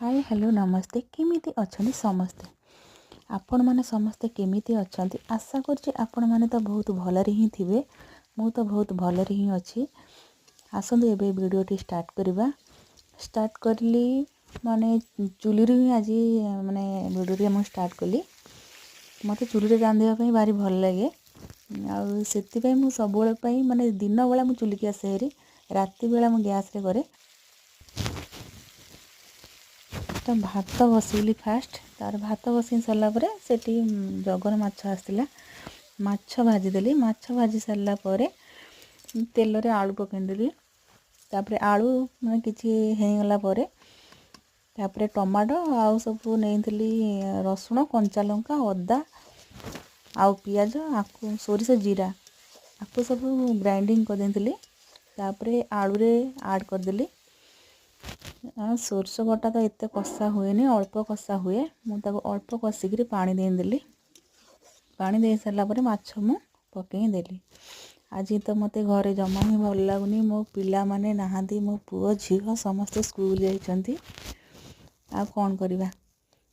ହାଏ, hello, ନମସ୍ତେ। କେମିତି ଅଛନ୍ତି ସମସ୍ତେ? ଆପଣମାନେ ସମସ୍ତେ କେମିତି ଅଛନ୍ତି? ଆଶା କରୁଛି ଆପଣମାନେ ତ ବହୁତ ଭଲରେ ହିଁ ଥିବେ। ମୁଁ ତ ବହୁତ ଭଲରେ ହିଁ ଅଛି। ଆସନ୍ତୁ, ଏବେ ଭିଡ଼ିଓଟି ଷ୍ଟାର୍ଟ କରିବା। ଷ୍ଟାର୍ଟ କରିଲି, ମାନେ ଚୁଲିରୁ ହିଁ ଆଜି ମାନେ ଭିଡ଼ିଓଟି ମୁଁ ଷ୍ଟାର୍ଟ କଲି। ମୋତେ ଚୁଲିରେ ରାନ୍ଧିବା ପାଇଁ ଭାରି ଭଲ ଲାଗେ, ଆଉ ସେଥିପାଇଁ ମୁଁ ସବୁବେଳେ ପାଇଁ ମାନେ ଦିନ ବେଳା ମୁଁ ଚୁଲିକି ଆସେ ହେରି, ରାତି ବେଳା ମୁଁ ଗ୍ୟାସ୍ରେ କରେ। ତ ଭାତ ବସେଇଲି ଫାଷ୍ଟ। ତାପରେ ଭାତ ବସେଇ ସାରିଲା ପରେ ସେଠି ଜଗନ ମାଛ ଆସିଥିଲା, ମାଛ ଭାଜିଦେଲି। ମାଛ ଭାଜି ସାରିଲା ପରେ ତେଲରେ ଆଳୁ ପକାଇଦେଲି। ତାପରେ ଆଳୁ ମାନେ କିଛି ହେଇଗଲା ପରେ ତାପରେ ଟମାଟୋ ଆଉ ସବୁ ନେଇଥିଲି, ରସୁଣ, କଞ୍ଚା ଲଙ୍କା, ଅଦା ଆଉ ପିଆଜ, ଆକୁ ସୋରିଷ, ଜିରା, ଆକୁ ସବୁ ଗ୍ରାଇଣ୍ଡିଙ୍ଗ କରିଦେଇଥିଲି। ତାପରେ ଆଳୁରେ ଆଡ଼୍ କରିଦେଲି। ସୋରିଷ ବଟା ତ ଏତେ କଷା ହୁଏନି, ଅଳ୍ପ କଷା ହୁଏ। ମୁଁ ତାକୁ ଅଳ୍ପ କଷିକିରି ପାଣି ଦେଇଦେଲି। ପାଣି ଦେଇ ସାରିଲା ପରେ ମାଛ ମୁଁ ପକାଇ ଦେଲି। ଆଜି ତ ମୋତେ ଘରେ ଜମା ହିଁ ଭଲ ଲାଗୁନି। ମୋ ପିଲାମାନେ ନାହାନ୍ତି, ମୋ ପୁଅ ଝିଅ ସମସ୍ତେ ସ୍କୁଲ ଯାଇଛନ୍ତି। ଆଉ କ'ଣ କରିବା?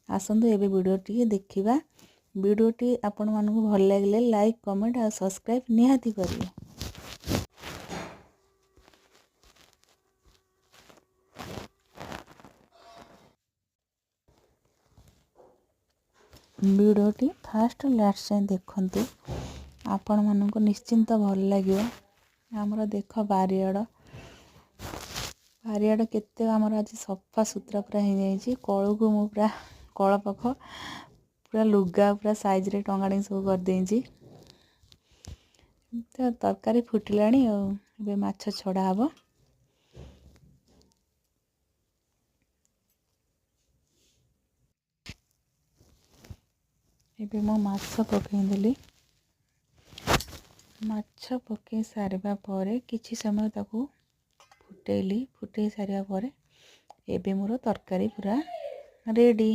ଆସନ୍ତୁ, ଏବେ ଭିଡ଼ିଓ ଟିକେ ଦେଖିବା। ଭିଡ଼ିଓଟି ଆପଣମାନଙ୍କୁ ଭଲ ଲାଗିଲେ ଲାଇକ୍, କମେଣ୍ଟ ଆଉ ସବସ୍କ୍ରାଇବ୍ ନିହାତି କରିବେ। ଭିଡ଼ିଓଟି ଫାଷ୍ଟ ଲାଷ୍ଟ ଯାଏଁ ଦେଖନ୍ତୁ, ଆପଣମାନଙ୍କୁ ନିଶ୍ଚିନ୍ତ ଭଲ ଲାଗିବ। ଆମର ଦେଖ ବାରିଆଡ଼, ବାରିଆଡ଼ କେତେ ଆମର ଆଜି ସଫା ସୁତୁରା ପୁରା ହେଇଯାଇଛି। କଳକୁ ମୁଁ ପୁରା କଳ ପାଖ ପୁରା ଲୁଗା ପୁରା ସାଇଜ୍ରେ ଟଙ୍ଗାଟଙ୍ଗି ସବୁ କରିଦେଇଛି। ତ ତରକାରୀ ଫୁଟିଲାଣି ଆଉ ଏବେ ମାଛ ଛଡ଼ା ହେବ। ଏବେ ମୁଁ ମାଛ ପକାଇଦେଲି। ମାଛ ପକାଇ ସାରିବା ପରେ କିଛି ସମୟ ତାକୁ ଫୁଟେଇଲି। ଫୁଟେଇ ସାରିବା ପରେ ଏବେ ମୋର ତରକାରୀ ପୁରା ରେଡ଼ି।